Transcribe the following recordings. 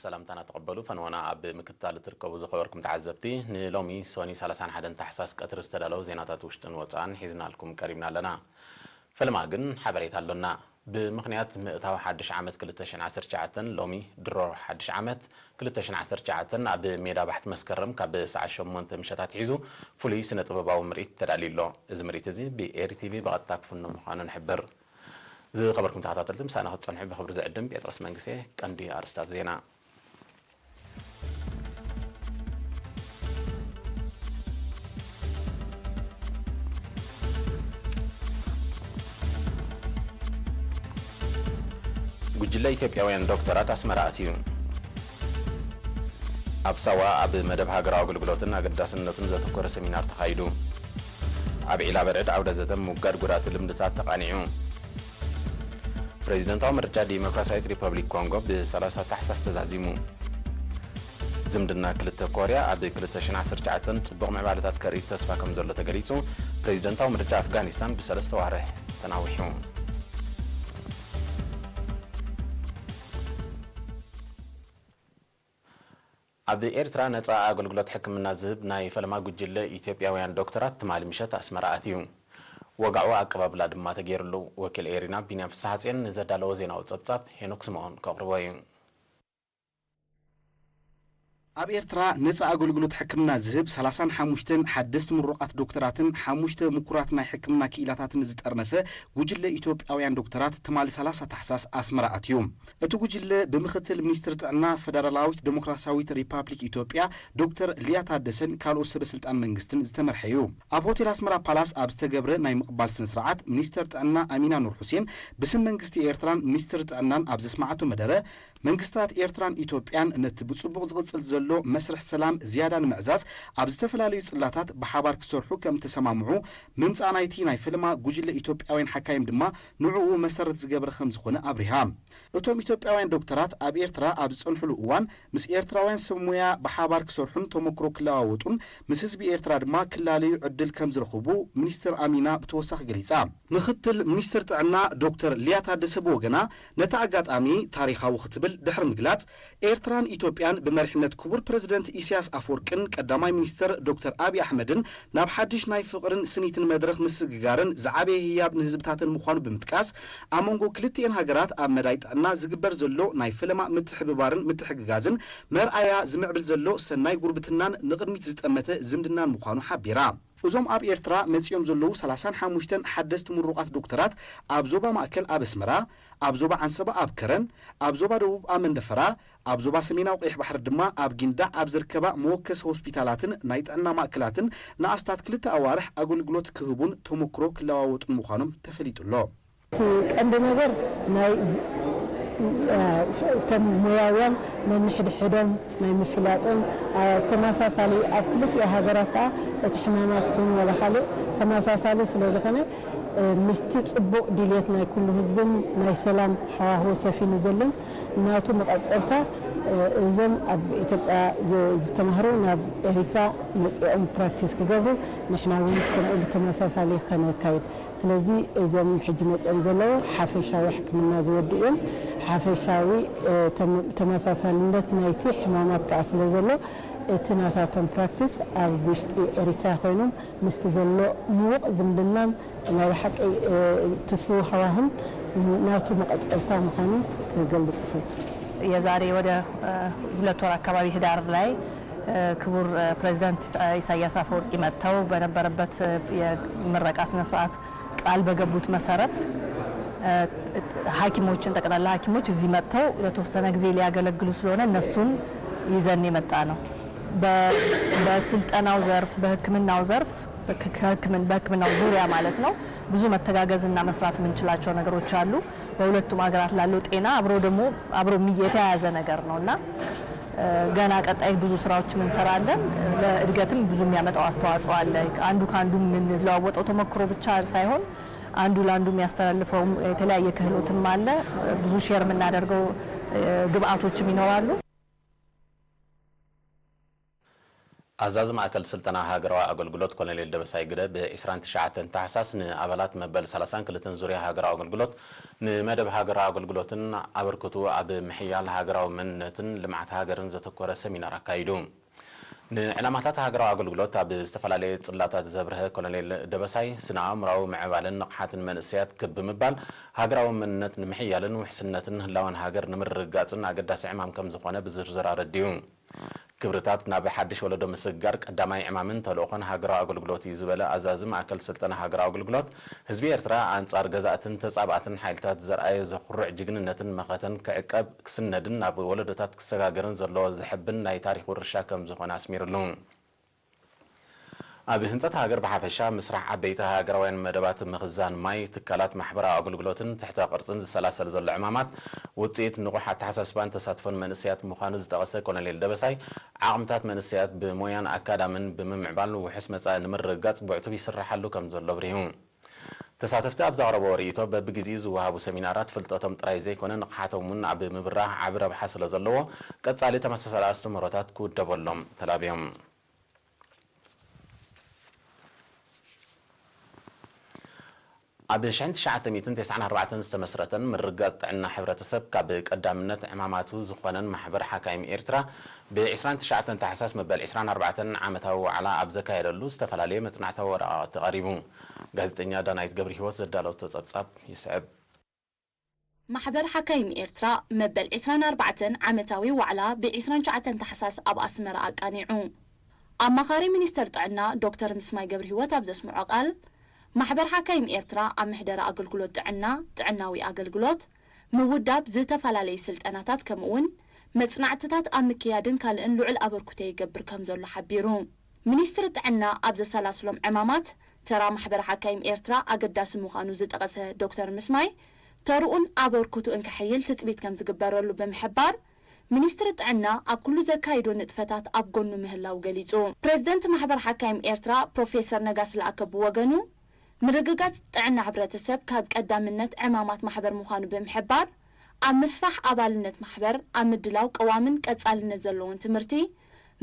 ሰላምታና ተቐበሉ። ፈንወና ኣብ ምክትታል እትርከቡ ዝኸበርኩም ተዓዘብቲ፣ ንሎሚ ሰኒ ሰላሳን ሓደን ታሕሳስ ቀትሪ ዝተዳለዉ ዜናታት ውሽጥን ወጻእን ሒዝናልኩም ቀሪብና ኣለና። ፈለማ ግን ሓበሬታ ኣሎና። ብምኽንያት ምእታው ሓድሽ ዓመት ክልተ ሽሕን ዓሰርተ ትሽዓተን፣ ሎሚ ድሮ ሓድሽ ዓመት ክልተ ሽሕን ዓሰርተ ትሽዓተን ኣብ ሜዳ ባሕቲ መስከረም ካብ ሰዓት ሸሞንተ ምሸት ኣትሒዙ ፍሉይ ስነ ጥበባዊ ምርኢት ተዳልዩ ኣሎ። እዚ ምርኢት እዚ ብኤሪ ቲቪ ብቐጥታ ክፍኖ ምዃኑ ንሕብር። ዝኸበርኩም ተኸታተልቲ፣ ምሳና ክትጸንሑ ብኽብሪ ዝዕድም ጴጥሮስ መንግስቴ። ቀንዲ ኣርእስታት ዜና። ጉጅለ ኢትዮጵያውያን ዶክተራት ኣስመራ ኣትዩ። ኣብ ሳዋ ኣብ መደብ ሃገራዊ ኣገልግሎትን ኣገዳስነቱን ዘተኮረ ሰሚናር ተኻይዱ። ኣብ ዒላ በርዕድ ዓውደ ዘተ ምውጋድ ጎዳእቲ ልምድታት ተቓኒዑ። ፕሬዚደንታዊ ምርጫ ዲሞክራሲያዊት ሪፐብሊክ ኮንጎ ብ ሰላሳ ታሕሳስ ተዛዚሙ። ዝምድና ክልተ ኮርያ ኣብ ክልተ ሽሕን ዓሰርተ ትሽዓተን ጽቡቕ ምዕባለታት ከርኢ ተስፋ ከም ዘሎ ተገሊጹ። ፕሬዚደንታዊ ምርጫ ኣፍጋኒስታን ብሰለስተ ዋርሕ ተናዊሑ። ኣብ ኤርትራ ነጻ ኣገልግሎት ሕክምና ዝህብ ናይ ፈለማ ጉጅለ ኢትዮጵያውያን ዶክተራት ትማሊ ምሸት ኣስመራ ኣትዩ። ወግዓዊ ኣቀባብላ ድማ ተገይሩሉ። ወኪል ኤሪና ቢንያም ፍስሓጽዮን ንዘዳለዎ ዜናዊ ጸብጻብ ሄኖክ ስምኦን ከቕርቦ እዩ። ኣብ ኤርትራ ነጻ ኣገልግሎት ሕክምና ዝህብ ሰላሳን ሓሙሽተን ሓደስቲ ምሩቓት ዶክተራትን ሓሙሽተ ምኩራት ናይ ሕክምና ክኢላታትን ዝጠርነፈ ጉጅለ ኢትዮጵያውያን ዶክተራት ትማሊ ሰላሳ ታሕሳስ ኣስመራ ኣትዩ። እቲ ጉጅለ ብምክትል ሚኒስትር ጥዕና ፈደራላዊት ዴሞክራሲያዊት ሪፓብሊክ ኢትዮጵያ ዶክተር ሊያ ታደሰን ካልኦት ሰበ ስልጣን መንግስትን ዝተመርሐ እዩ። ኣብ ሆቴል ኣስመራ ፓላስ ኣብ ዝተገብረ ናይ ምቕባል ስነ ስርዓት ሚኒስትር ጥዕና ኣሚና ኑር ሁሴን ብስም መንግስቲ ኤርትራን ሚኒስትር ጥዕናን ኣብ ዘስማዓቶ መደረ መንግስታት ኤርትራን ኢትዮጵያን ነቲ ብጽቡቕ ዝቕጽል ዘሎ መስርሕ ሰላም ዝያዳ ንምዕዛዝ ኣብ ዝተፈላለዩ ጽላታት ብሓባር ክሰርሑ ከም ተሰማምዑ ምምጻእ ናይቲ ናይ ፈለማ ጉጅለ ኢትዮጵያውያን ሓካይም ድማ ንዕኡ መሰረት ዝገበረ ከም ዝኾነ ኣብሪሃ። እቶም ኢትዮጵያውያን ዶክተራት ኣብ ኤርትራ ኣብ ዝጸንሕሉ እዋን ምስ ኤርትራውያን ሰብ ሞያ ብሓባር ክሰርሑን ተመክሮ ክለዋወጡን ምስ ህዝቢ ኤርትራ ድማ ክላለዩ ዕድል ከም ዝረኽቡ ሚኒስትር ኣሚና ብተወሳኺ ገሊጻ። ምክትል ሚኒስትር ጥዕና ዶክተር ሊያ ታደሰ ብወገና ነቲ ኣጋጣሚ ታሪኻዊ ክትብል ድሕሪ ምግላጽ፣ ኤርትራን ኢትዮጵያን ብመሪሕነት ክቡር ፕረዚደንት ኢሳያስ ኣፈወርቅን ቀዳማይ ሚኒስትር ዶክተር ኣብይ ኣሕመድን ናብ ሓድሽ ናይ ፍቕርን ስኒትን መድረኽ ምስግጋርን ዝዓበየ ህያብ ንህዝብታተን ምዃኑ ብምጥቃስ፣ ኣብ መንጎ ክልቲኤን ሃገራት ኣብ መዳይ ጥዕና ዝግበር ዘሎ ናይ ፈለማ ምትሕብባርን ምትሕግጋዝን መርኣያ ዝምዕብል ዘሎ ሰናይ ጉርብትናን ንቕድሚት ዝጠመተ ዝምድናን ምዃኑ ሓቢራ። እዞም ኣብ ኤርትራ መጺኦም ዘለዉ ሰላሳን ሓሙሽተን ሓደስቲ ምሩቓት ዶክተራት ኣብ ዞባ ማእከል ኣብ ኣስመራ፣ ኣብ ዞባ ዓንሰባ ኣብ ከረን፣ ኣብ ዞባ ደቡብ ኣብ መንደፈራ፣ ኣብ ዞባ ሰሜናዊ ቀይሕ ባሕሪ ድማ ኣብ ጊንዳዕ ኣብ ዝርከባ መወከሲ ሆስፒታላትን ናይ ጥዕና ማእከላትን ንኣስታት ክልተ ኣዋርሕ ኣገልግሎት ክህቡን ተመክሮ ክለዋወጡን ምዃኖም ተፈሊጡ ኣሎ። እቲ ቀንዲ ነገር ናይ፣ እ፣ እቶም ሞያውያን ነንሕድሕዶም ናይ ምፍላጥን፣ እ፣ ተመሳሳሊ ኣብ ክልቲኡ ሃገራት ከኣ እቲ ሕማማት ይኹን ወላ ካልእ ተመሳሳሊ ስለ ዝኾነ፣ እ፣ ምስቲ ጽቡቕ ድልየት ናይ ኩሉ ህዝብን ናይ ሰላም ሃዋህው ሰፊኑ ዘሎን ናቱ መቐጸልታ፣ እ፣ እዞም ኣብ ኢትዮጵያ ዝ-፣ ዝተማህሩ ናብ ኤሪትራ መጺኦም ፕራክቲስ ክገብሩ ንሕና እውን ከምኡ ብተመሳሳሊ ከነካይድ። ስለዚ እዞም ሕጂ መጺኦም ዘለዉ ሓፈሻዊ ሕክምና ዝወዱ እዮም። ሓፈሻዊ፣ እ፣ ተም-፣ ተመሳሳልነት ናይቲ ሕማማት ከኣ ስለ ዘሎ እቲ ናታቶም ፕራክቲስ ኣብ ውሽጢ ኤሪትራ ኮይኖም ምስቲ ዘሎ ምዉቕ ዝምድናን ናይ ብሓቂ፣ እ፣ ትስፉው ሃዋህን ናቱ መቐጸልታ ምዃኑ ክገልጽ እፈቱ። የዛሬ ወደ፣ እ፣ ሁለት ወር አካባቢ ህዳር ላይ፣ እ፣ ክቡር፣ እ፣ ፕሬዚዳንት ኢሳ-፣ ኢሳያስ አፈወርቂ መጥተው በነበረበት፣ እ፣ የምረቃ ስነ ስርዓት ቃል በገቡት መሰረት፣ እ፣ ሐኪሞችን፣ ጠቅላላ ሐኪሞች እዚህ መጥተው ለተወሰነ ጊዜ ሊያገለግሉ ስለሆነ እነሱን ይዘን የመጣ ነው። በ-፣ በስልጠናው ዘርፍ፣ በሕክምናው ዘርፍ፣ በክ-፣ ከሕክምን-፣ በሕክምናው ዙሪያ ማለት ነው፣ ብዙ መተጋገዝና መስራት የምንችላቸው ነገሮች አሉ። በሁለቱም ሀገራት ላለው ጤና አብሮ ደግሞ፣ አብሮ የሚ-፣ የተያያዘ ነገር ነው እና፣ እ፣ ገና ቀጣይ ብዙ ስራዎችም እንሰራለን። ለእድገትም ብዙ የሚያመጣው አስተዋጽኦ አለ። አንዱ ከአንዱ የምንለዋወጠው ተሞክሮ ብቻ ሳይሆን አንዱ ለአንዱ የሚያስተላልፈውም የተለያየ ክህሎትም አለ። ብዙ ሼር የምናደርገው፣ እ፣ ግብአቶችም ይኖራሉ። ኣዛዚ ማእከል ስልጠና ሃገራዊ ኣገልግሎት ኮሎኔል ደበሳይ ግደ ብ ዕስራን ትሽዓተን ታሕሳስ ንኣባላት መበል ሰላሳን ክልተን ዙርያ ሃገራዊ ኣገልግሎት ንመደብ ሃገራዊ ኣገልግሎትን ኣበርክቱ ኣብ ምሕያል ሃገራዊ መንነትን ልምዓት ሃገርን ዘተኮረ ሰሚናር ኣካይዱ። ንዕላማታት ሃገራዊ ኣገልግሎት ኣብ ዝተፈላለየ ጽላታት ዘብርሀ ኮሎኔል ደበሳይ፣ ስነ ኣእምራዊ ምዕባለን ንቕሓትን መንእሰያት ክብ ብምባል፣ ሃገራዊ መንነት ንምሕያልን ውሕስነትን ህላወን ሃገር ንምርግጋጽን ኣገዳሲ ዕማም ከም ዝኾነ ብዝርዝር ኣረዲኡ። ክብርታት ናብ ሓድሽ ወለዶ ምስግጋር ቀዳማይ ዕማምን ተልእኾን ሃገራዊ ኣገልግሎት እዩ ዝበለ ኣዛዚ ማእከል ስልጠና ሃገራዊ ኣገልግሎት፣ ህዝቢ ኤርትራ ኣንጻር ገዛእትን ተጻባእትን ሓይልታት ዘርኣዮ ዘኹርዕ ጅግንነትን መኸተን ክዕቀብ፣ ክስነድን ናብ ወለዶታት ክሰጋገርን ዘለዎ ዘሐብን ናይ ታሪኽ ውርሻ ከም ዝኾነ ኣስሚርሉ። ኣብ ህንጸት ሃገር ብሓፈሻ፣ ምስራሕ ዓበይቲ ሃገራውያን መደባት ምኽዛን ማይ፣ ትካላት ማሕበራዊ ኣገልግሎትን ትሕተ ቅርጽን ዝሰላሰል ዘሎ ዕማማት፣ ውጽኢት ንቑሕ ኣተሓሳስባን ተሳትፎን መንእሰያት ምዃኑ ዝጠቐሰ ኮሎኔል ደበሳይ፣ ዓቕምታት መንእሰያት ብሞያን ኣካዳምን ብምምዕባል ውሑስ መጻኢ ንምርግጋጽ ብዕቱብ ይስራሓሉ ከም ዘሎ ኣብሪሁ። ተሳተፍቲ ኣብ ዘቕረብዎ ርእይቶ፣ በብግዜኡ ዝወሃቡ ሰሚናራት ፍልጠቶም ጥራይ ዘይኮነ፣ ንቕሓቶም እውን ኣብ ምብራህ ዓቢ ረብሓ ስለ ዘለዎ፣ ቀጻሊ ተመሳሳሊ ኣስተምህሮታት ክውደበሎም ተላብዮም። ኣብ ሽሕን ትሽዓተ ሚእትን ተስዓን ኣርባዕተን ዝተመስረተን ምርግጋጽ ጥዕና ሕብረተሰብ ካብ ቀዳምነት ዕማማቱ ዝኾነን ማሕበር ሓካይም ኤርትራ፣ ብ ዕስራን ትሽዓተን ታሕሳስ መበል ዕስራን ኣርባዕተን ዓመታዊ ዋዕላ ኣብ ዘካየደሉ፣ ዝተፈላለየ መጽናዕታዊ ወረቓቕቲ ቀሪቡ። ጋዜጠኛ ዳናይት ገብረሂወት ዘዳለወቶ ጸብጻብ ይስዕብ። ማሕበር ሓካይም ኤርትራ መበል ዕስራን ኣርባዕተን ዓመታዊ ዋዕላ ብ ዕስራን ትሽዓተን ታሕሳስ ኣብ ኣስመራ ኣቃኒዑ። ኣማኻሪ ሚኒስተር ጥዕና ዶክተር ምስማይ ገብረሂወት ኣብ ዘስምዖ ቃል፣ ማሕበር ሓካይም ኤርትራ ኣብ ምሕደራ ኣገልግሎት ጥዕና፣ ጥዕናዊ ኣገልግሎት፣ ምውዳብ ዝተፈላለዩ ስልጠናታት ከምኡውን መጽናዕትታት ኣብ ምክያድን ካልእን ልዑል ኣበርክቶ ይገብር ከም ዘሎ ሓቢሩ። ሚኒስትሪ ጥዕና ኣብ ዘሰላስሎም ዕማማት፣ ተራ ማሕበር ሓካይም ኤርትራ ኣገዳሲ ምዃኑ ዝጠቐሰ ዶክተር ምስማይ፣ ተርኡን ኣበርክቱኡን ከሐይል ትጽቢት ከም ዝግበረሉ ብምሕባር፣ ሚኒስትሪ ጥዕና ኣብ ኩሉ ዘካይዶ ንጥፈታት ኣብ ጎኑ ምህላው ገሊጹ። ፕረዚደንት ማሕበር ሓካይም ኤርትራ ፕሮፌሰር ነጋሲ ለኣከ ብወገኑ፣ ምርግጋጽ ጥዕና ሕብረተሰብ ካብ ቀዳምነት ዕማማት ማሕበር ምዃኑ ብምሕባር፣ ኣብ ምስፋሕ ኣባልነት ማሕበር፣ ኣብ ምድላው ቀዋምን ቀጻልነት ዘለዎን ትምህርቲ፣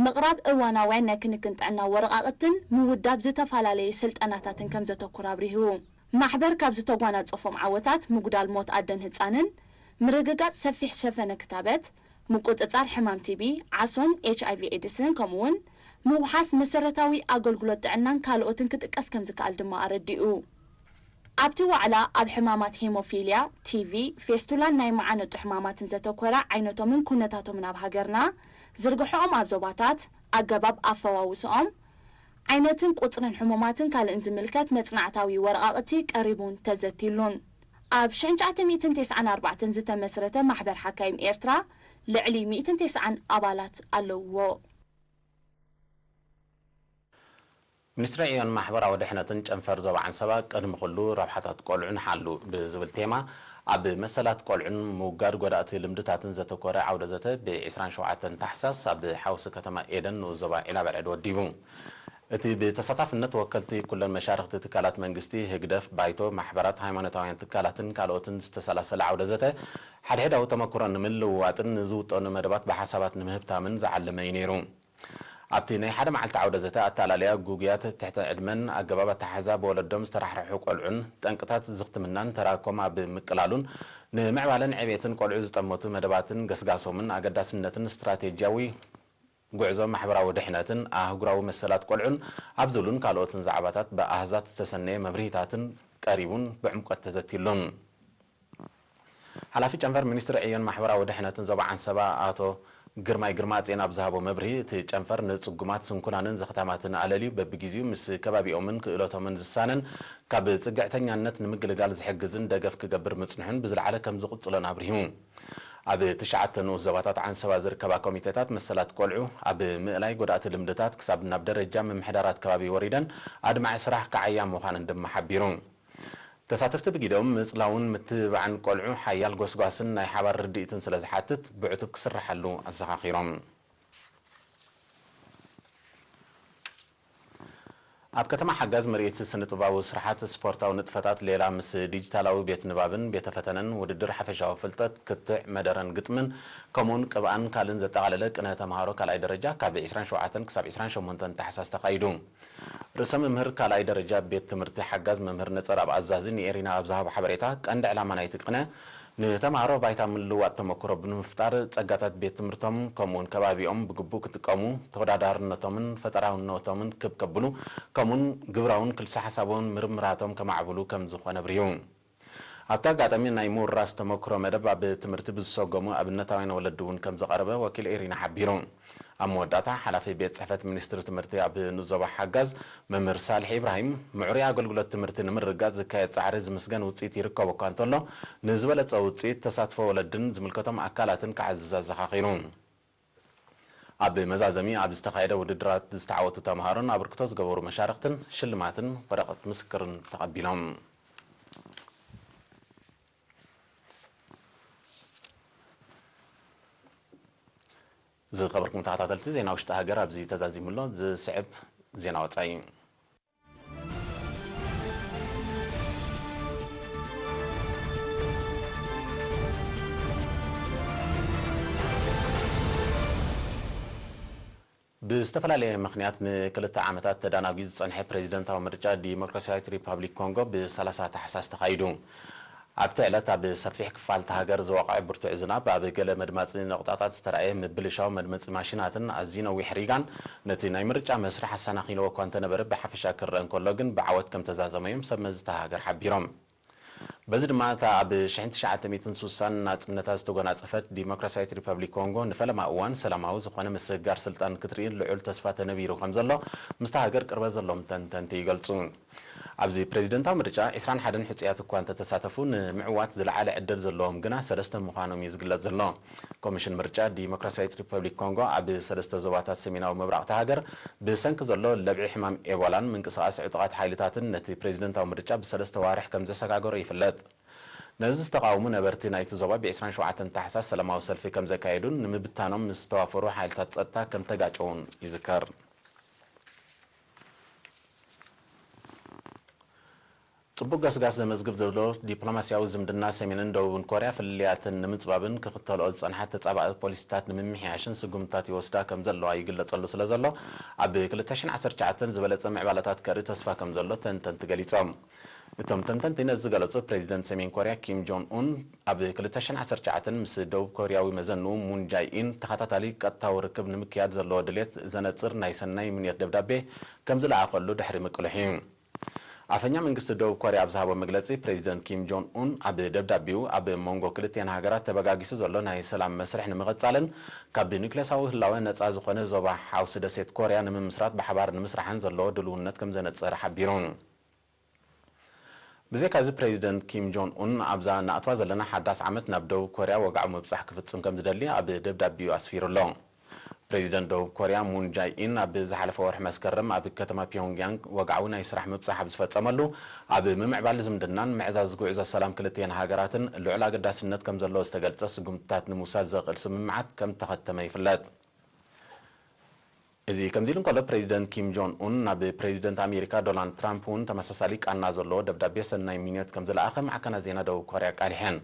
ምቕራብ እዋናውያን ናይ ክንክን ጥዕና ወረቓቕትን ምውዳብ ዝተፈላለየ ስልጠናታትን ከም ዘተኩር ኣብሪሁ። ማሕበር ካብ ዝተጓናጸፎም ዓወታት፣ ምጉዳል ሞት ኣደን ህጻንን፣ ምርግጋጽ ሰፊሕ ሸፈነ ክታበት፣ ምቁጽጻር ሕማም ቲቢ፣ ዓሶን ኤች ኣይ ቪ ኤድስን፣ ከምኡውን ምውሓስ መሰረታዊ ኣገልግሎት ጥዕናን ካልኦትን ክጥቀስ ከም ዝከኣል ድማ ኣረዲኡ። ኣብቲ ዋዕላ ኣብ ሕማማት ሄሞፊልያ፣ ቲቪ፣ ፌስቱላን ናይ መዓነጡ ሕማማትን ዘተኮረ ዓይነቶምን ኩነታቶምን ኣብ ሃገርና፣ ዝርግሐኦም ኣብ ዞባታት፣ ኣገባብ ኣፈዋውስኦም፣ ዓይነትን ቁጽርን ሕሙማትን ካልእን ዝምልከት መጽናዕታዊ ወረቓቕቲ ቀሪቡን ተዘትይሉን። ኣብ ሽሕን ትሽዓተ ሚእትን ተስዓን ኣርባዕተን ዝተመስረተ ማሕበር ሓካይም ኤርትራ ልዕሊ ሚእትን ተስዓን ኣባላት ኣለውዎ። ሚኒስትሪ ዕዮን ማሕበራዊ ድሕነትን ጨንፈር ዞባ ዓንሰባ ቅድሚ ኩሉ ረብሓታት ቆልዑ ንሓሉ ብዝብል ቴማ ኣብ መሰላት ቆልዑን ምውጋድ ጎዳእቲ ልምድታትን ዘተኮረ ዓውደ ዘተ ብ ዕስራን ሸውዓተን ታሕሳስ ኣብ ሓውሲ ከተማ ኤደን ንኡስ ዞባ ዒላበርዕድ ወዲቡ። እቲ ብተሳታፍነት ወከልቲ ኩለን መሻርኽቲ ትካላት መንግስቲ፣ ህግደፍ፣ ባይቶ፣ ማሕበራት፣ ሃይማኖታውያን ትካላትን ካልኦትን ዝተሰላሰለ ዓውደ ዘተ፣ ሓድሕዳዊ ተመክሮ ንምልውዋጥን ንዝውጠኑ መደባት ብሓሳባት ንምህብታምን ዝዓለመ እዩ ነይሩ። ኣብቲ ናይ ሓደ መዓልቲ ዓውደ ዘተ ኣተኣላልያ ጉጉያት ትሕተ ዕድመን ኣገባብ ኣተሓሕዛ ብወለዶም ዝተራሕረሑ ቆልዑን ጠንቅታት ዝኽትምናን ተራኮም ኣብ ምቅላሉን ንምዕባለን ዕቤትን ቆልዑ ዝጠመቱ መደባትን ገስጋሶምን ኣገዳስነትን ስትራቴጂያዊ ጉዕዞ ማሕበራዊ ድሕነትን ኣህጉራዊ መሰላት ቆልዑን ኣብ ዝብሉን ካልኦትን ዛዕባታት ብኣሃዛት ዝተሰነየ መብርሂታትን ቀሪቡን ብዕምቆት ተዘትዩሉን። ሓላፊ ጨንፈር ሚኒስትሪ ዕዮን ማሕበራዊ ድሕነትን ዞባ ዓንሰባ ኣቶ ግርማይ ግርማጽዮን ኣብ ዝሃቦ መብርሂ፣ እቲ ጨንፈር ንጽጉማት፣ ስንኩላንን ዘኽታማትን ኣለልዩ በብግዜኡ ምስ ከባቢኦምን ክእለቶምን ዝሳነን ካብ ጽግዕተኛነት ንምግልጋል ዝሕግዝን ደገፍ ክገብር ምጽንሑን ብዝለዓለ ከም ዝቕጽሎን ኣብሪሁ። ኣብ ትሽዓተ ንኡስ ዞባታት ዓንሰባ ዝርከባ ኮሚቴታት መሰላት ቆልዑ ኣብ ምእላይ ጎዳእቲ ልምድታት ክሳብ ናብ ደረጃ ምምሕዳራት ከባቢ ወሪደን ኣድማዒ ስራሕ ክዓያ ምዃነን ድማ ሓቢሩ። ተሳተፍቲ ብጊደኦም ምጽላውን ምትብባዕን ቆልዑ ሓያል ጎስጓስን ናይ ሓባር ርድኢትን ስለ ዝሓትት ብዕቱብ ክስርሓሉ ኣዘኻኺሮም። ኣብ ከተማ ሓጋዝ ምርኢት ስነ-ጥበባዊ ስርሓት፣ ስፖርታዊ ንጥፈታት ሌላ ምስ ዲጂታላዊ ቤት ንባብን ቤተ ፈተነን፣ ውድድር ሓፈሻዊ ፍልጠት፣ ክትዕ፣ መደረን ግጥምን፣ ከምኡውን ቅብኣን ካልእን ዘጠቓለለ ቅነ ተምሃሮ ካልኣይ ደረጃ ካብ ዕስራን ሸውዓተን ክሳብ ዕስራን ሸሞንተን ታሕሳስ ተኻይዱ። ርእሰ መምህር ካልኣይ ደረጃ ቤት ትምህርቲ ሓጋዝ መምህር ነጸርኣብ ኣዛዚ ንኤሪና ኣብ ዝሃቦ ሓበሬታ፣ ቀንዲ ዕላማ ናይቲ ቅነ ንተምሃሮ ባይታ ምልውዋጥ ተመክሮ ብምፍጣር፣ ጸጋታት ቤት ትምህርቶም ከምኡውን ከባቢኦም ብግቡእ ክጥቀሙ፣ ተወዳዳርነቶምን ፈጠራውነቶምን ክብ ከብሉ፣ ከምኡውን ግብራውን ክልሰ ሓሳባውን ምርምራቶም ከማዕብሉ ከም ዝኾነ ኣብሪሁ። ኣብቲ ኣጋጣሚ ናይ ምውራስ ተመክሮ መደብ ኣብ ትምህርቲ ብዝሰጎሙ ኣብነታውያን ወለዲ እውን ከም ዝቐረበ ወኪል ኤሪና ሓቢሩ። ኣብ መወዳእታ፣ ሓላፊ ቤት ጽሕፈት ሚኒስትሪ ትምህርቲ ኣብ ንዞባ ሓጋዝ መምህር ሳልሕ ኢብራሂም፣ ምዕሩይ ኣገልግሎት ትምህርቲ ንምርግጋጽ ዝካየድ ጻዕሪ ዝምስገን ውጽኢት ይርከቦ እኳ እንተሎ፣ ንዝበለጸ ውጽኢት ተሳትፎ ወለድን ዝምልከቶም ኣካላትን ክዓዝዝ ኣዘኻኺሩ። ኣብ መዛዘሚ፣ ኣብ ዝተኻየደ ውድድራት ዝተዓወቱ ተምሃሮን ኣበርክቶ ዝገበሩ መሻርኽትን ሽልማትን ወረቐት ምስክርን ተቐቢሎም። ዝኸበርኩም ተኸታተልቲ፣ ዜና ውሽጢ ሃገር ኣብዚ ተዛዚሙ ኣሎ። ዝስዕብ ዜና ወጻኢ። ብዝተፈላለየ ምኽንያት ንክልተ ዓመታት ተዳናጒ ዝጸንሐ ፕሬዚደንታዊ ምርጫ ዲሞክራሲያዊት ሪፓብሊክ ኮንጎ ብ ሰላሳ ታሕሳስ ተኻይዱ። ኣብቲ ዕለት ኣብ ሰፊሕ ክፋል እታ ሃገር ዝወቕዐ ብርቱዕ ዝናብ፣ ኣብ ገለ መድማጺ ነቑጣታት ዝተራእየ ምብልሻው መድመጺ ማሽናትን ኣዝዩ ነዊሕ ሪጋን ነቲ ናይ ምርጫ መስርሕ ኣሰናኺልዎ እኳ እንተነበረ፣ ብሓፈሻ ክረአ እንከሎ ግን ብዓወት ከም ተዛዘመ እዮም ሰብ መዚ እታ ሃገር ሓቢሮም። በዚ ድማ እታ ኣብ ሽሕን ትሽዓተ ሚእትን ስሳን ናጽነታ ዝተጎናጸፈት ዲሞክራሲያዊት ሪፐብሊክ ኮንጎ ንፈለማ እዋን ሰላማዊ ዝኾነ ምስግጋር ስልጣን ክትርኢ ልዑል ተስፋ ተነቢሩ ከም ዘሎ ምስታ ሃገር ቅርበት ዘለዎም ተንተንቲ ይገልጹ። ኣብዚ ፕሬዚደንታዊ ምርጫ ዕስራን ሓደን ሕጹያት እኳ እንተተሳተፉ፣ ንምዕዋት ዝለዓለ ዕድል ዘለዎም ግና ሰለስተ ምዃኖም እዩ ዝግለጽ ዘሎ። ኮሚሽን ምርጫ ዲሞክራሲያዊት ሪፐብሊክ ኮንጎ ኣብ ሰለስተ ዞባታት ሰሜናዊ ምብራቕ እታ ሃገር ብሰንኪ ዘሎ ለብዒ ሕማም ኤቦላን ምንቅስቓስ ዕጡቓት ሓይልታትን ነቲ ፕሬዚደንታዊ ምርጫ ብሰለስተ ዋርሕ ከም ዘሰጋገሮ ይፍለጥ። ነዚ ዝተቓወሙ ነበርቲ ናይቲ ዞባ ብ ዕስራን ሸውዓተን ታሕሳስ ሰላማዊ ሰልፊ ከም ዘካየዱን ንምብታኖም ምስ ዝተዋፈሩ ሓይልታት ጸጥታ ከም ተጋጨዉን ይዝከር። ጽቡቕ ገስጋስ ዘመዝግብ ዘሎ ዲፕሎማስያዊ ዝምድና ሰሜንን ደቡብን ኮርያ፣ ፍልልያተን ንምጽባብን ክኽተልኦ ዝጸንሓ ተጻባኢ ፖሊሲታት ንምምሕያሽን ስጉምትታት ይወስዳ ከም ዘለዋ ይግለጸሉ ስለ ዘሎ፣ ኣብ ክልተ ሽሕን ዓሰርተ ትሽዓተን ዝበለጸ ምዕባለታት ከርኢ ተስፋ ከም ዘሎ ተንተንቲ ገሊጾም። እቶም ተንተንቲ ነዚ ዝገለጹ፣ ፕሬዚደንት ሰሜን ኮርያ ኪም ጆን ኡን ኣብ ክልተ ሽሕን ዓሰርተ ትሽዓተን ምስ ደቡብ ኮርያዊ መዘንኡ ሙን ጃይ ኢን ተኸታታሊ ቀጥታዊ ርክብ ንምክያድ ዘለዎ ድሌት ዘነጽር ናይ ሰናይ ምንዮት ደብዳቤ ከም ዝለኣኸሉ ድሕሪ ምቅልሑ እዩ። ኣፈኛ መንግስቲ ደቡብ ኮርያ ኣብ ዝሃቦ መግለጺ፣ ፕሬዚደንት ኪም ጆን ኡን ኣብ ደብዳቤኡ፣ ኣብ መንጎ ክልቲአን ሃገራት ተበጋጊሱ ዘሎ ናይ ሰላም መስርሕ ንምቕጻልን ካብ ኒክሌሳዊ ህላወ ነጻ ዝኾነ ዞባ ሓውሲ ደሴት ኮርያ ንምምስራት ብሓባር ንምስራሕን ዘለዎ ድልውነት ከም ዘነጸረ ሓቢሩ። ብዘይካዚ፣ ፕሬዚደንት ኪም ጆን ኡን ኣብዛ እናኣትዋ ዘለና ሓዳስ ዓመት ናብ ደቡብ ኮርያ ወግዓዊ ምብጻሕ ክፍጽም ከም ዝደሊ ኣብ ደብዳቤኡ ኣስፊሩ ኣሎ። ፕሬዚደንት ደቡብ ኮርያ ሙን ጃይ ኢን ኣብ ዝሓለፈ ወርሒ መስከረም ኣብ ከተማ ፒዮንግያንግ ወግዓዊ ናይ ስራሕ ምብጻሕ ኣብ ዝፈጸመሉ፣ ኣብ ምምዕባል ዝምድናን ምዕዛዝ ጉዕዞ ሰላም ክልቲአን ሃገራትን ልዑል ኣገዳስነት ከም ዘለዎ ዝተገልጸ ስጉምትታት ንምውሳድ ዘኽእል ስምምዓት ከም ተኸተመ ይፍለጥ። እዚ ከምዚ ኢሉ እንከሎ፣ ፕሬዚደንት ኪም ጆን ኡን ናብ ፕሬዚደንት ኣሜሪካ ዶናልድ ትራምፕ እውን ተመሳሳሊ ቃና ዘለዎ ደብዳቤ ሰናይ ምንዮት ከም ዝለኣኸ ማዕከናት ዜና ደቡብ ኮርያ ኣቃሊሐን።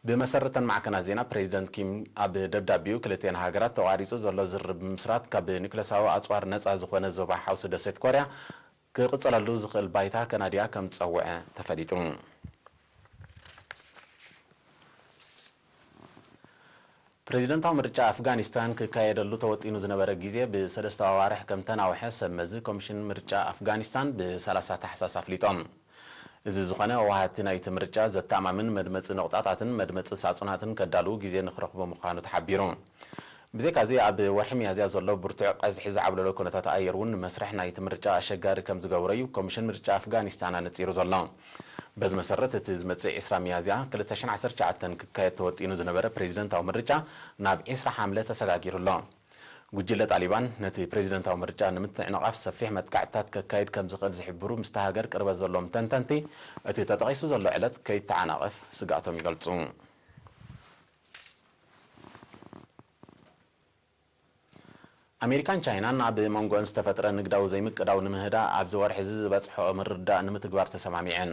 ብመሰረት እተን ማዕከናት ዜና፣ ፕሬዚደንት ኪም ኣብ ደብዳቤኡ፣ ክልቲአን ሃገራት ተቋሪጹ ዘሎ ዝርርብ ብምስራት ካብ ኒክለሳዊ ኣጽዋር ነጻ ዝኾነ ዞባ ሓውሲ ደሴት ኮርያ ክቕጽለሉ ዝኽእል ባይታ ከናድያ ከም ዝጸውዐ ተፈሊጡ። ፕሬዚደንታዊ ምርጫ ኣፍጋኒስታን ክካየደሉ ተወጢኑ ዝነበረ ግዜ ብሰለስተ ኣዋርሕ ከም ተናውሐ ሰብ መዚ ኮሚሽን ምርጫ ኣፍጋኒስታን ብ ሰላሳ ታሕሳስ ኣፍሊጦም። እዚ ዝኾነ፣ ወሃድቲ ናይቲ ምርጫ ዘተኣማምን መድመጺ ነቑጣታትን መድመጺ ሳጹናትን ከዳልዉ ግዜ ንክረኽቡ ምዃኑ ተሓቢሩ። ብዘይካዚ፣ ኣብ ወርሒ ሚያዝያ ዘሎ ብርቱዕ ቀዝሒ ዝዓብለሎ ኩነታት ኣየር እውን ንመስርሕ ናይቲ ምርጫ ኣሸጋሪ ከም ዝገበሮ እዩ ኮሚሽን ምርጫ ኣፍጋኒስታን ኣነጺሩ ዘሎ። በዚ መሰረት፣ እቲ ዝመጽእ ዕስራ ሚያዝያ ክልተ ሽሕን ዓሰርተ ትሽዓተን ክካየድ ተወጢኑ ዝነበረ ፕሬዚደንታዊ ምርጫ ናብ ዕስራ ሓምለ ተሰጋጊሩ ኣሎ። ጉጅለ ጣሊባን ነቲ ፕሬዚደንታዊ ምርጫ ንምትዕንቓፍ ሰፊሕ መጥቃዕትታት ከካይድ ከም ዝኽእል ዝሕብሩ ምስቲ ሃገር ቅርበት ዘለዎም ተንተንቲ፣ እቲ ተጠቒሱ ዘሎ ዕለት ከይተዓናቐፍ ስግኣቶም ይገልጹ። ኣሜሪካን ቻይናን ኣብ መንጎን ዝተፈጥረ ንግዳዊ ዘይምቅዳው ንምህዳእ ኣብዚ ወርሒ እዚ ዝበጽሐኦ ምርድዳእ ንምትግባር ተሰማሚዐን።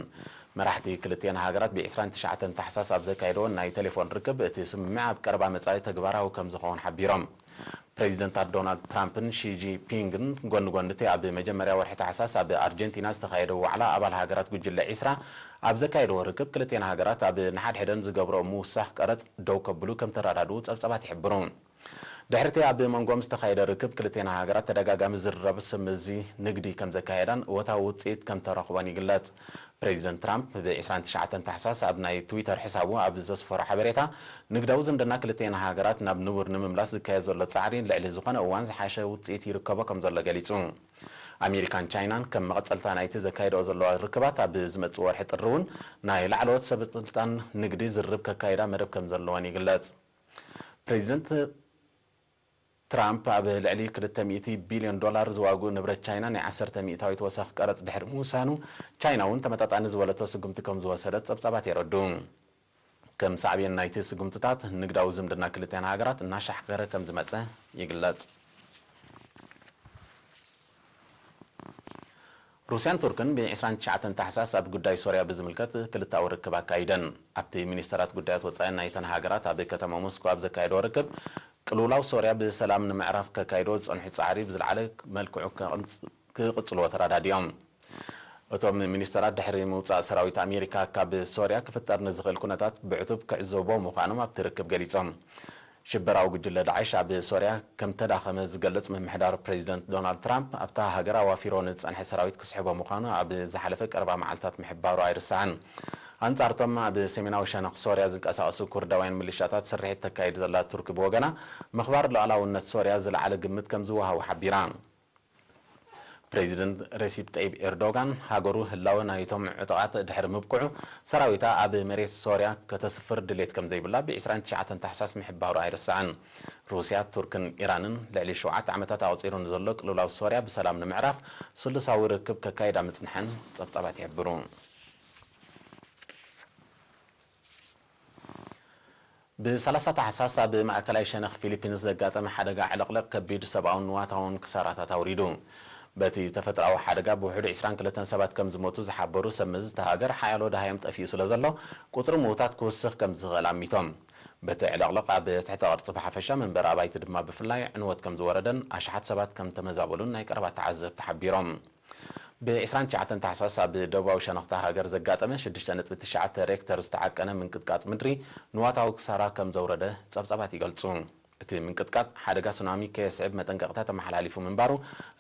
መራሕቲ ክልቲኤን ሃገራት ብ ዕስራን ትሽዓተን ታሕሳስ ኣብ ዘካየደዎ ናይ ቴሌፎን ርክብ፣ እቲ ስምምዕ ኣብ ቀረባ መጻኢ ተግባራዊ ከም ዝኸውን ሓቢሮም። ፕሬዚደንታት ዶናልድ ትራምፕን ሺ ጂንፒንግን ጎኒ ጎኒ እቲ ኣብ መጀመርያ ወርሒ ታሕሳስ ኣብ ኣርጀንቲና ዝተኻየደ ዋዕላ ኣባል ሃገራት ጉጅለ ዒስራ ኣብ ዘካየደዎ ርክብ፣ ክልቲኤን ሃገራት ኣብ ንሓድሕደን ዝገብረኦ ምውሳኽ ቀረጽ ደው ከብሉ ከም ተረዳድኡ ጸብጻባት ይሕብሩ። ድሕሪቲ ኣብ መንጎም ዝተኻየደ ርክብ፣ ክልቴን ሃገራት ተደጋጋሚ ዝርርብ ስምዚ ንግዲ ከም ዘካየዳን እወታዊ ውጽኢት ከም ተረኽቦን ይግለጽ። ፕሬዚደንት ትራምፕ ብ ዕስራን ትሽዓተን ታሕሳስ ኣብ ናይ ትዊተር ሕሳቡ ኣብ ዘስፈሮ ሓበሬታ፣ ንግዳዊ ዝምድና ክልቴን ሃገራት ናብ ንቡር ንምምላስ ዝካየድ ዘሎ ጻዕሪ ልዕሊ ዝኾነ እዋን ዝሓሸ ውጽኢት ይርከቦ ከም ዘሎ ገሊጹ። ኣሜሪካን ቻይናን ከም መቐጸልታ ናይቲ ዘካየደኦ ዘለዋ ርክባት፣ ኣብ ዝመጽእ ወርሒ ጥሪ እውን ናይ ላዕለዎት ሰብ ስልጣን ንግዲ ዝርርብ ከካይዳ መደብ ከም ዘለወን ይግለጽ። ፕሬዚደንት ትራምፕ ኣብ ልዕሊ ክልተ ሚእቲ ቢልዮን ዶላር ዝዋግኡ ንብረት ቻይና ናይ ዓሰርተ ሚእታዊት ወሰኽ ቀረጽ ድሕሪ ምውሳኑ፣ ቻይና እውን ተመጣጣኒ ዝበለቶ ስጉምቲ ከም ዝወሰደት ጸብጻባት የረድኡ። ከም ሳዕቤን ናይቲ ስጉምትታት፣ ንግዳዊ ዝምድና ክልቲኣን ሃገራት እናሻሕከረ ከም ዝመጸ ይግለጽ። ሩስያን ቱርክን ብ ዕስራን ትሽዓተን ታሕሳስ ኣብ ጉዳይ ሶርያ ብዝምልከት ክልተኣዊ ርክብ ኣካይደን። ኣብቲ ሚኒስተራት ጉዳያት ወጻኢ ናይተን ሃገራት ኣብ ከተማ ሞስኮ ኣብ ዘካየደዎ ርክብ፣ ቅልውላው ሶርያ ብሰላም ንምዕራፍ ከካይድዎ ዝጸንሑ ጻዕሪ ብዝለዓለ መልክዑ ክቕጽ-፣ ክቕጽልዎ ተረዳዲኦም። እቶም ሚኒስተራት ድሕሪ ምውጻእ ሰራዊት ኣሜሪካ ካብ ሶርያ ክፍጠር ንዝኽእል ኩነታት ብዕቱብ ክዕዘብዎ ምዃኖም ኣብቲ ርክብ ገሊጾም። ሽበራዊ ጉጅለ ዳዕሽ ኣብ ሶርያ ከም ተዳኸመ ዝገልጽ ምምሕዳር ፕሬዚደንት ዶናልድ ትራምፕ፣ ኣብታ ሃገር ኣዋፊሮ ንዝጸንሐ ሰራዊት ክስሕቦ ምዃኑ ኣብ ዝሓለፈ ቀረባ መዓልታት ምሕባሩ ኣይርሳዕን። ኣንጻርቶም ኣብ ሰሜናዊ ሸነኽ ሶርያ ዝንቀሳቐሱ ኩርዳውያን ሚሊሻታት ስርሒት ተካይድ ዘላ ቱርክ ብወገና፣ ምኽባር ሉዓላውነት ሶርያ ዝለዓለ ግምት ከም ዝወሃቦ ሓቢራ። ፕሬዚደንት ሬሲፕ ጠይብ ኤርዶጋን፣ ሃገሩ ህላወ ናይቶም ዕጡቓት ድሕሪ ምብቅዑ፣ ሰራዊታ ኣብ መሬት ሶርያ ከተስፍር ድሌት ከም ዘይብላ ብ ዕስራን ትሽዓተን ታሕሳስ ምሕባሩ ኣይርሳዕን። ሩስያ፣ ቱርክን ኢራንን ልዕሊ ሸውዓተ ዓመታት ኣቑጺሩ ንዘሎ ቅልውላው ሶርያ ብሰላም ንምዕራፍ ስሉሳዊ ርክብ ከካይዳ ምጽንሐን ጸብጻባት ይሕብሩ። ብ ሰላሳ ታሕሳስ ኣብ ማእከላይ ሸነኽ ፊሊፒንስ ዘጋጠመ ሓደጋ ዕልቕልቕ ከቢድ ሰብኣውን ንዋታውን ክሳራታት ኣውሪዱ። በቲ ተፈጥሮኣዊ ሓደጋ ብውሕዱ ዕስራን ክልተን ሰባት ከም ዝሞቱ ዝሓበሩ ሰብ መዚ እታ ሃገር፣ ሓያሎ ደሃዮም ጠፊኡ ስለ ዘሎ፣ ቁጽሪ ምዉታት ክውስኽ ከም ዝኽእል ኣሚቶም። በቲ ዕልቕልቕ ኣብ ትሕተ ቅርጺ ብሓፈሻ፣ መንበሪ ኣባይቲ ድማ ብፍላይ ዕንወት ከም ዝወረደን ኣሽሓት ሰባት ከም ተመዛበሉን ናይ ቀረባ ተዓዘብቲ ሓቢሮም። ብ ዕስራን ትሽዓተን ታሕሳስ ኣብ ደቡባዊ ሸነኽ እታ ሃገር ዘጋጠመ ሽዱሽተ ነጥቢ ትሽዓተ ሬክተር ዝተዓቀነ ምንቅጥቃጥ ምድሪ ንዋታዊ ክሳራ ከም ዘውረደ ጸብጻባት ይገልጹ። እቲ ምንቅጥቃጥ ሓደጋ ሱናሚ ከየስዕብ መጠንቀቕታ ተመሓላሊፉ ምንባሩ፣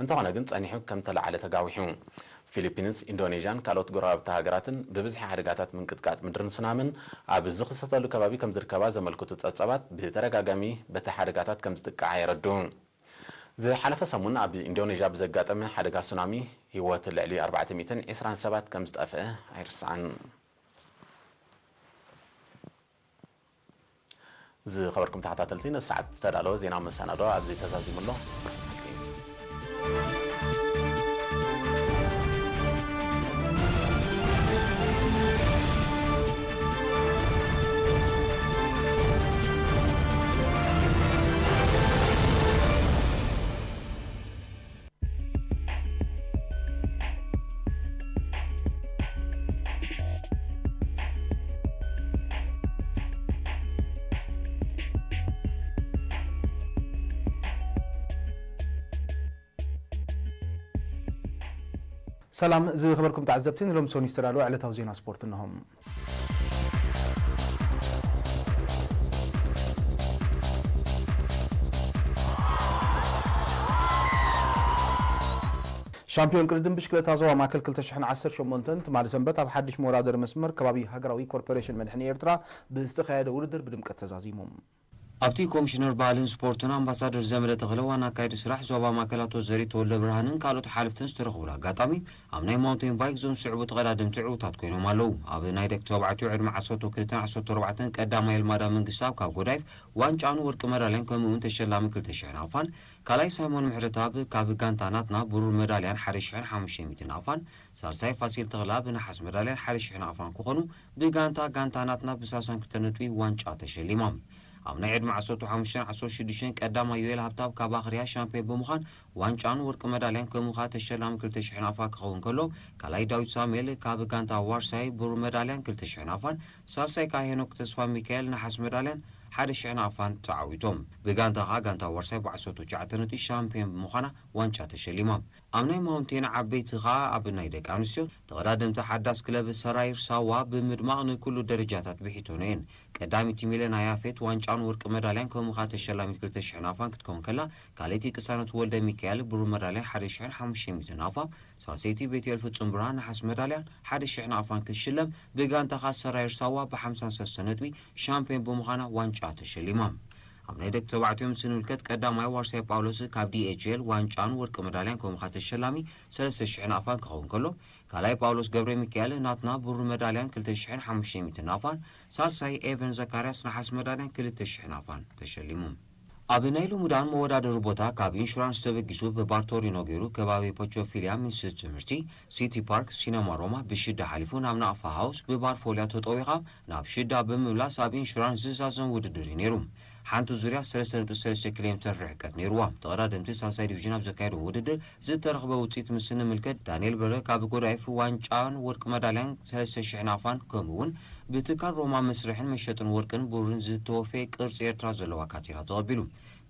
እንተኾነ ግን ጸኒሑ ከም ተለዓለ ተጋዊሑ። ፊሊፒንስ፣ ኢንዶኔዥያን ካልኦት ጎረባብቲ ሃገራትን ብብዝሒ ሓደጋታት ምንቅጥቃጥ ምድርን ሱናምን ኣብ ዝኽሰተሉ ከባቢ ከም ዝርከባ ዘመልክቱ ጸብጻባት፣ ብተደጋጋሚ በቲ ሓደጋታት ከም ዝጥቅዓ የረድኡ። ዝሓለፈ ሰሙን ኣብ ኢንዶኔዥያ ብዘጋጠመ ሓደጋ ሱናሚ፣ ህይወት ልዕሊ ኣርባዕተ ሚእትን ዕስራን ሰባት ከም ዝጠፍአ ኣይርሳዕን። ዝኸበርኩም ተኸታተልቲ፣ ነዚ ሰዓት ዝተዳለወ ዜናዊ መሰናዶ ኣብዚ ተዛዚሙ ኣሎ። ሰላም ዝኸበርኩም ተዓዘብቲ፣ ንሎሚ ሰኑይ ዝተዳለወ ዕለታዊ ዜና ስፖርት እንሆ። ሻምፒዮን ቅድድም ብሽክለታ ዞባ ማእከል ክልተ ሽሕን ዓሰርተ ሸሞንተን ትማሊ ሰንበት ኣብ ሓድሽ መወዳደሪ መስመር ከባቢ ሃገራዊ ኮርፖሬሽን መድሕን ኤርትራ ብዝተኻየደ ውድድር ብድምቀት ተዛዚሙ። ኣብቲ ኮሚሽነር ባህልን ስፖርትን ኣምባሳደር ዘመደ ተኽለ ዋና ኣካያዲ ስራሕ ዞባ ማእከል ኣቶ ዘሪት ተወልደ ብርሃንን ካልኦት ሓለፍትን ዝተረኽቡሉ ኣጋጣሚ፣ ኣብ ናይ ማውንቴን ባይክ ዞን ዝስዕቡ ተቐዳደምቲ ዕዉታት ኮይኖም ኣለዉ። ኣብ ናይ ደቂ ተባዕትዮ ዕድመ ዓሰርተ ክልተን ዓሰርተ ኣርባዕተን ቀዳማይ የልማዳ መንግስተኣብ ካብ ጎዳይፍ ዋንጫን ወርቂ መዳልያን ከምኡ እውን ተሸላሚ ክልተ ሽሕ ናቕፋን፣ ካልኣይ ሳይሞን ምሕረተኣብ ካብ ጋንታ ናትና ብሩር መዳልያን ሓደ ሽሕን ሓሙሽተ ሚእትን ናቕፋን፣ ሳልሳይ ፋሲል ተኽለኣብ ነሓስ መዳልያን ሓደ ሽሕ ናቕፋን ክኾኑ፣ ብጋንታ ጋንታ ናትና ብሳልሳን ክልተን ነጥቢ ዋንጫ ተሸሊሞም። ኣብ ናይ ዕድመ ዓሰርተ ሓሙሽተን ዓሰርተ ሽዱሽተን ቀዳማይ ዮኤል ሃብታብ ካብ ኣኽርያ ሻምፒዮን ብምዃን ዋንጫን ወርቂ መዳልያን ከምኡ ከዓ ተሸላሚ ክልተ ሽሕ ናቕፋ ክኸውን ከሎ፣ ካልኣይ ዳዊት ሳሙኤል ካብ ጋንታ ዋርሳይ ብሩር መዳልያን ክልተ ሽሕ ናቕፋን፣ ሳልሳይ ከዓ ሄኖክ ተስፋ ሚካኤል ነሓስ መዳልያን ሓደ ሽሕ ናቕፋን ተዓዊቶም። ብጋንታ ከዓ ጋንታ ዋርሳይ ብዓሰርተ ትሽዓተ ነጥቢ ሻምፒዮን ብምዃና ዋንጫ ተሸሊማ። ኣብ ናይ ማውንቴን ዓበይቲ ኸኣ ኣብ ናይ ደቂ ኣንስትዮ ተቐዳደምቲ ሓዳስ ክለብ ሰራይር ሳዋ ብምድማቕ ንኩሉ ደረጃታት ብሒቶን እየን። ቀዳሚት ሚለና ያፌት ዋንጫን ወርቂ መዳልያን ከምኡ ኸኣ ተሸላሚት ክልተ ሽሕ ናፋን ክትከውን ከላ፣ ካልኣይቲ ቅሳነት ወልደ ሚካኤል ብሩር መዳልያን ሓደ ሽሕን ሓሙሽተ ሚእትን ናፋ፣ ሳልሰይቲ ቤትኤል ፍጹም ብርሃን ነሓስ መዳልያን ሓደ ሽሕ ናፋን ክትሽለም፣ ብጋንታ ኸኣ ሰራይር ሳዋ ብሓምሳን ሰለስተን ነጥቢ ሻምፒዮን ብምዃና ዋንጫ ተሸሊማ። ኣብ ናይ ደቂ ተባዕትዮ ምስ ንምልከት ቀዳማይ ዋርሳይ ጳውሎስ ካብ ዲ ኤች ኤል ዋንጫን ወርቂ መዳልያን ከምኡ ኸኣ ተሸላሚ ሰለስተ ሽሕ ናፋን ክኸውን ከሎ፣ ካልኣይ ጳውሎስ ገብረ ሚካኤል ናትና ብሩር መዳልያን ክልተ ሽሕን ሓሙሽተ ሚእትን ናፋን፣ ሳልሳይ ኤቨን ዘካርያስ ነሓስ መዳልያን ክልተ ሽሕ ናፋን ተሸሊሙ። ኣብ ናይ ልሙዳን መወዳደሪ ቦታ ካብ ኢንሹራንስ ተበጊሱ ብባር ቶሪኖ ገይሩ ከባቢ ፖቾፊሊያ ሚኒስትሪ ትምህርቲ፣ ሲቲ ፓርክ፣ ሲነማ ሮማ ብሽዳ ሓሊፉ ናብ ናቕፋ ሃውስ ብባር ፎሊያ ተጠዊቓ ናብ ሽዳ ብምምላስ ኣብ ኢንሹራንስ ዝዛዘም ውድድር እዩ ነይሩ። ሓንቲ ዙርያ ሰለስተ ነጥቢ ሰለስተ ኪሎ ሜትር ርሕቀት ነይርዋ። ተቐዳደምቲ ሳልሳይ ዲቪዥን ኣብ ዘካየድዎ ውድድር ዝተረኽበ ውፅኢት ምስ እንምልከት፣ ዳንኤል በርሀ ካብ ጎዳይፍ ዋንጫን ወርቂ መዳልያን ሰለስተ ሽሕ ናፋን፣ ከምኡ እውን ብትካል ሮማ መስርሕን መሸጥን ወርቅን ብሩርን ዝተወፈየ ቅርፂ ኤርትራ ዘለዋ ካቴና ተቐቢሉ።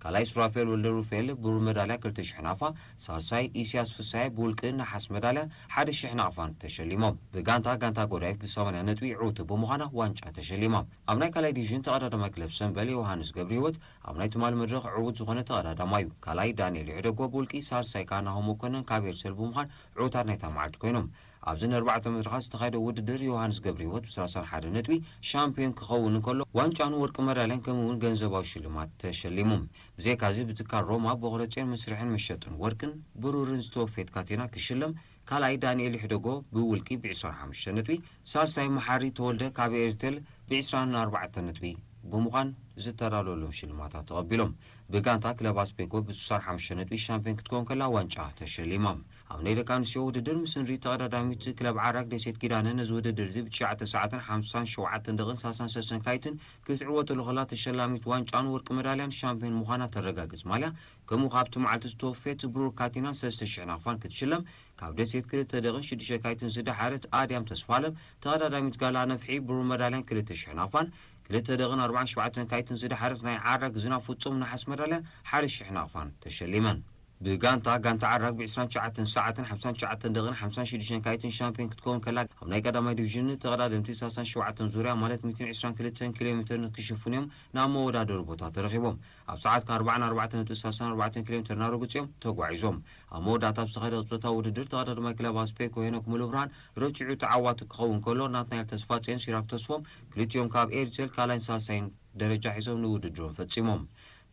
ካልኣይ ሱራፌል ወልደ ሩፋኤል ብሩር መዳልያ ክልተ ሽሕ ናፋ፣ ሳልሳይ ኢስያስ ፍሳየ ብውልቂ ነሓስ መዳልያ ሓደ ሽሕ ናቕፋን ተሸሊሞም። ብጋንታ ጋንታ ጎዳይፍ ብሰማንያ ነጥቢ ዕውቲ ብምዃና ዋንጫ ተሸሊማ። ኣብ ናይ ካልኣይ ዲቪዥን ተቐዳዳማይ ክለብ ሰምበል ዮሃንስ ገብረህይወት ኣብ ናይ ትማሊ መድረኽ ዕዉት ዝኾነ ተቐዳዳማይ እዩ። ካልኣይ ዳንኤል ይሕደጎ ብውልቂ፣ ሳልሳይ ከኣ ናሆም መኮነን ካብ ኤርሰል ብምዃን ዕዉታት ናይታ መዓልቲ ኮይኖም። ኣብዚ ንኣርባዕተ መድረኻት ዝተኻየደ ውድድር ዮሃንስ ገብረህይወት ብሰላሳን ሓደን ነጥቢ ሻምፒዮን ክኸውን እንከሎ፣ ዋንጫን ወርቂ መዳልያን ከምኡ እውን ገንዘባዊ ሽልማት ተሸሊሙ። ብዘይካዚ ብትካል ሮማ ቦኽረጼን መስርሕን መሸጥን ወርቅን ብሩርን ዝተወፈየት ካቴና ክሽለም፣ ካልኣይ ዳንኤል ይሕደጎ ብውልቂ ብዕስራን ሓሙሽተን ነጥቢ፣ ሳልሳይ መሓሪ ተወልደ ካብ ኤሪቴል ብዕስራን ኣርባዕተን ነጥቢ ብምዃን ዝተዳለወሎም ሽልማታት ተቐቢሎም። ብጋንታ ክለብ ኣስቤኮ ብስሳን ሓሙሽተ ነጥቢ ሻምፒዮን ክትከውን ከላ ዋንጫ ተሸሊማ። ኣብ ናይ ደቂ ኣንስትዮ ውድድር ምስ ንርኢ ተቐዳዳሚት ክለብ ዓራግ ደሴት ኪዳነ ነዚ ውድድር እዚ ብትሽዓተ ሰዓትን ሓምሳን ሸውዓተን ደቂቕን ሰላሳን ሰለስተን ካይትን ክትዕወተሉ ከላ ተሸላሚት ዋንጫን ወርቂ መዳልያን ሻምፒዮን ምዃና ተረጋግጽ ማልያ ከምኡ ካብቲ መዓልቲ ዝተወፈየት ብሩር ካቲናን ሰለስተ ሽሕ ናቕፋን ክትሽለም ካብ ደሴት ክልተ ደቂቕን ሽዱሽተ ካይትን ዝደሓረት ኣድያም ተስፋለም ተቐዳዳሚት ጋላ ነፍሒ ብሩር መዳልያን ክልተ ሽሕ ናቕፋን ክልተ ደቂቕን ኣርባዓን ሸውዓተን ካይትን ዝደሓረት ናይ ዓራግ ዝናብ ፍጹም ነሓስ መዳልያን ሓደ ሽሕ ናቕፋን ተሸሊመን። ብጋንታ ጋንታ ዓራግ ብዕስራን ትሽዓተን ሰዓትን ሓምሳን ትሽዓተን ደቂቕን ሓምሳን ሽዱሽተን ካይትን ሻምፒዮን ክትከውን ከላ ኣብ ናይ ቀዳማይ ዲቪዥን ተቐዳደምቲ ሰላሳን ሸውዓተን ዙርያ ማለት ሚእትን ዕስራን ክልተን ኪሎ ሜትር ክሽፍኑ እዮም ናብ መወዳደሪ ቦታ ተረኺቦም። ኣብ ሰዓት ከኣ ኣርባዓን ኣርባዕተን ነጥቢ ሰላሳን ኣርባዕተን ኪሎ ሜትር እናረግጹ እዮም ተጓዒዞም። ኣብ መወዳእታ ኣብ ዝተኻየደ ቅጽበታዊ ውድድር ተቐዳዳማይ ክለብ ኣስፔኮ ሄኖክ ሙሉብርሃን ረቲዑ ተዓዋቲ ክኸውን ከሎ ናትናኤል ተስፋጽዮን ሲራክ ተስፎም ክልቲኦም ካብ ኤሪቴል ካልኣይን ሳልሳይን ደረጃ ሒዞም ንውድድሮም ፈጺሞም።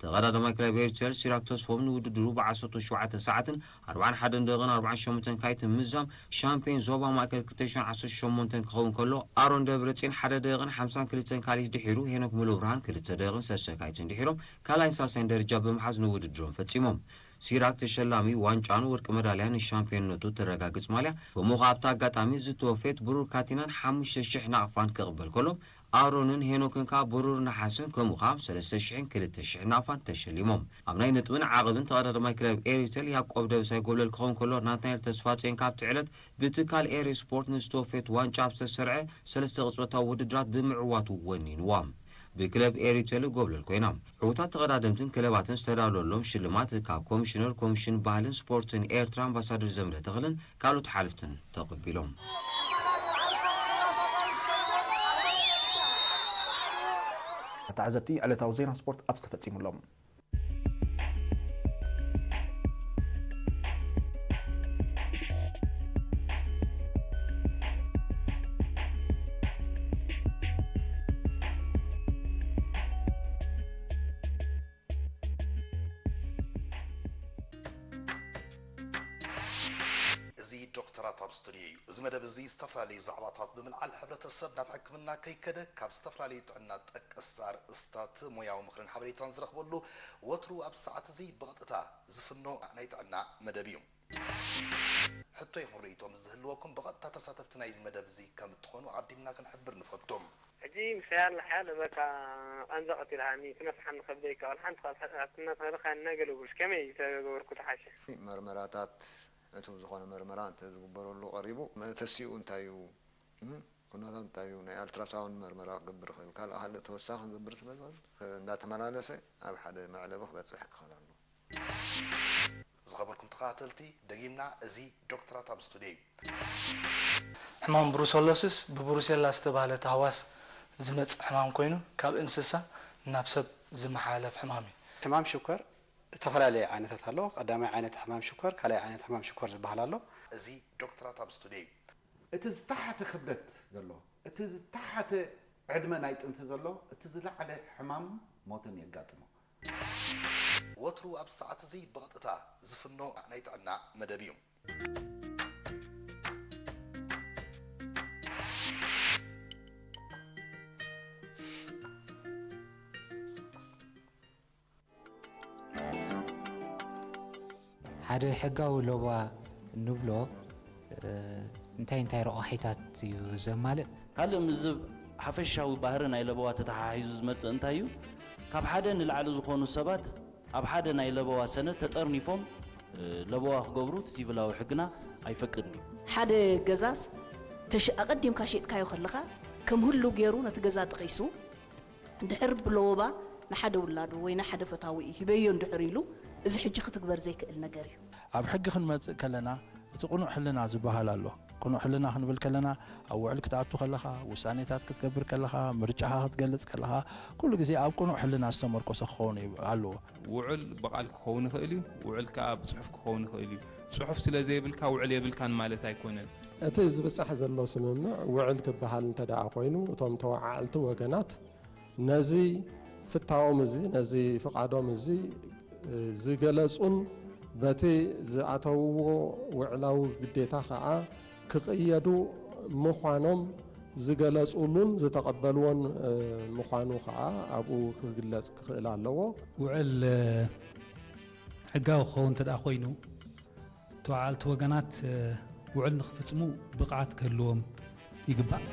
ተቐዳዳማይ ክለብ ኤሪቴል ሲራክ ተስፎም ንውድድሩ ብዓሰርተ ሸውዓተ ሰዓትን ኣርባዓን ሓደን ደቂቕን ኣርባዓን ሸሞንተን ካይትን ምዛም ሻምፒዮን ዞባ ማእከል ክልተ ሽሕን ዓሰርተ ሸሞንተን ክኸውን ከሎ ኣሮን ደብረጽዮን ሓደ ደቂቕን ሓምሳን ክልተን ካሊት ድሒሩ ሄኖክ ሙሉብርሃን ክልተ ደቂቕን ሰለስተ ካይትን ድሒሮም ካልኣይን ሳልሳይን ደረጃ ብምሓዝ ንውድድሮም ፈጺሞም። ሲራክ ተሸላሚ ዋንጫን ወርቂ መዳልያን ንሻምፒዮንነቱ ተረጋግጽ ማልያ፣ ከምኡ ከኣ ኣብቲ ኣጋጣሚ ዝተወፈየት ብሩር ካቲናን ሓሙሽተ ሽሕ ናቕፋን ክቕበል ከሎ፣ ኣሮንን ሄኖክን ከኣ ብሩር ነሓስን ከምኡ ከኣ ሰለስተ ሽሕን ክልተ ሽሕን ናቕፋን ተሸሊሞም። ኣብ ናይ ነጥብን ዓቐብን ተቐዳዳማይ ክለብ ኤሪቴል ያዕቆብ ደብሳይ ጎብለል ክኸውን ከሎ፣ ናትናኤል ተስፋጽዮን ካብቲ ዕለት ብትካል ኤሪ ስፖርት ንዝተወፈየት ዋንጫ ኣብ ዝተሰርዐ ሰለስተ ቅጽበታዊ ውድድራት ብምዕዋቱ ወኒንዋ። ብክለብ ኤሪቴል ጎብለል ኮይና። ዕዉታት ተቐዳደምትን ክለባትን ዝተዳለወሎም ሽልማት ካብ ኮሚሽነር ኮሚሽን ባህልን ስፖርትን ኤርትራ ኣምባሳደር ዘምደ ተኽልን ካልኦት ሓለፍትን ተቐቢሎም። ተዓዘብቲ ዕለታዊ ዜና ስፖርት ኣብዚ ተፈጺሙ ኣሎ። እዚ ዶክተራት ኣብ ስቱድዮ እዩ። እዚ መደብ እዚ ዝተፈላለዩ ዛዕባታት ብምልዓል፣ ሕብረተሰብ ናብ ሕክምና ከይከደ ካብ ዝተፈላለዩ ጥዕና ጠቀስ ኣርእስታት ሞያዊ ምኽርን ሓበሬታን ዝረኽበሉ፣ ወትሩ ኣብ ሰዓት እዚ ብቐጥታ ዝፍኖ ናይ ጥዕና መደብ እዩ። ሕቶ ይኹን ርእይቶ ምስ ዝህልወኩም ብቐጥታ ተሳተፍቲ ናይዚ መደብ እዚ ከም እትኾኑ ኣቐዲምና ክንሕብር ንፈቱ። ሕጂ ምሳይ ኣላ ሓያለ በቃ ቃንዛ ቀቲልሃኒ ትነፍሓኒ ከብደይ ከ ሓንቲ ካብ ሓትና ተኸልኻ እናገለጉልሽ ከመይ ተገበርኩ ተሓሸ። መርመራታት ዕቱብ ዝኾነ መርመራ እንተ ዝግበረሉ ቀሪቡ መተሲኡ እንታይ እዩ ኩነታት እንታይ እዩ ናይ ኣልትራሳውንድ መርመራ ክገብር ይኽእል ካልእ ካልእ ተወሳኺ ክገብር ስለ ዝኽእል እንዳተመላለሰ ኣብ ሓደ መዕለቢ ክበፅሕ ክኽእል ኣለዎ። ዝኸበርኩም ተኸታተልቲ ደጊምና እዚ ዶክተራት ኣብ ስቱድዮ እዩ። ሕማም ብሩሰሎሲስ ብብሩሴላ ዝተባህለ ታህዋስ ዝመጽእ ሕማም ኮይኑ ካብ እንስሳ ናብ ሰብ ዝመሓላለፍ ሕማም እዩ። ሕማም ሽኮር ዝተፈላለዩ ዓይነታት ኣሎ። ቀዳማይ ዓይነት ሕማም ሽኮር፣ ካልኣይ ዓይነት ሕማም ሽኮር ዝበሃል ኣሎ። እዚ ዶክተራት ኣብ ስቱድዮ እዩ። እቲ ዝተሓተ ክብደት ዘሎ፣ እቲ ዝተሓተ ዕድመ ናይ ጥንሲ ዘሎ፣ እቲ ዝለዓለ ሕማም ሞትን የጋጥሞ። ወትሩ ኣብዚ ሰዓት እዚ ብቐጥታ ዝፍኖ ናይ ጥዕና መደብ እዩ። ሓደ ሕጋዊ ለበዋ እንብሎ እንታይ እንታይ ረቋሒታት እዩ ዘማልእ? ካልእ ምስዚ ሓፈሻዊ ባህሪ ናይ ለበዋ ተተሓሒዙ ዝመጽእ እንታይ እዩ? ካብ ሓደ ንላዕሊ ዝኾኑ ሰባት ኣብ ሓደ ናይ ለበዋ ሰነድ ተጠርኒፎም ለበዋ ክገብሩ እቲ ሲቪላዊ ሕግና ኣይፈቅድን እዩ። ሓደ ገዛስ ተሽ ኣቐዲምካ ሸይጥካዮ ከለኻ ከም ህሉው ገይሩ ነቲ ገዛ ጠቒሱ እንድሕር ብለወባ ንሓደ ውላዱ ወይ ንሓደ ፈታዊኡ ሂበዮ እንድሕር ኢሉ፣ እዚ ሕጂ ክትግበር ዘይክእል ነገር እዩ። ኣብ ሕጊ ክንመጽእ ከለና፣ እቲ ቅኑዕ ሕልና ዝበሃል ኣሎ። ቅኑዕ ሕልና ክንብል ከለና፣ ኣብ ውዕል ክትኣቱ ከለኻ፣ ውሳኔታት ክትገብር ከለኻ፣ ምርጫኻ ክትገልጽ ከለኻ፣ ኩሉ ግዜ ኣብ ቅኑዕ ሕልና ዝተመርኮሰ ክኸውን ኣለዎ። ውዕል ብቓል ክኸውን ይኽእል እዩ፣ ውዕል ከኣ ብጽሑፍ ክኸውን ይኽእል እዩ። ጽሑፍ ስለ ዘይብልካ ውዕል የብልካን ማለት ኣይኮነን። እቲ ዝብጻሕ ዘሎ ስምምዕ ውዕል ክበሃል እንተደኣ ኮይኑ፣ እቶም ተወዓዕልቲ ወገናት ነዚ ፍታዎም እዚ፣ ነዚ ፍቓዶም እዚ ዝገለጹን በቲ ዝኣተውዎ ውዕላዊ ግዴታ ከኣ ክቕየዱ ምዃኖም ዝገለጹሉን ዝተቐበልዎን ምዃኑ ከኣ ኣብኡ ክግለጽ ክኽእል ኣለዎ። ውዕል ሕጋዊ ክኸውን እንተደኣ ኮይኑ፣ ተወዓዕልቲ ወገናት ውዕል ንኽፍጽሙ ብቕዓት ክህልዎም ይግባእ።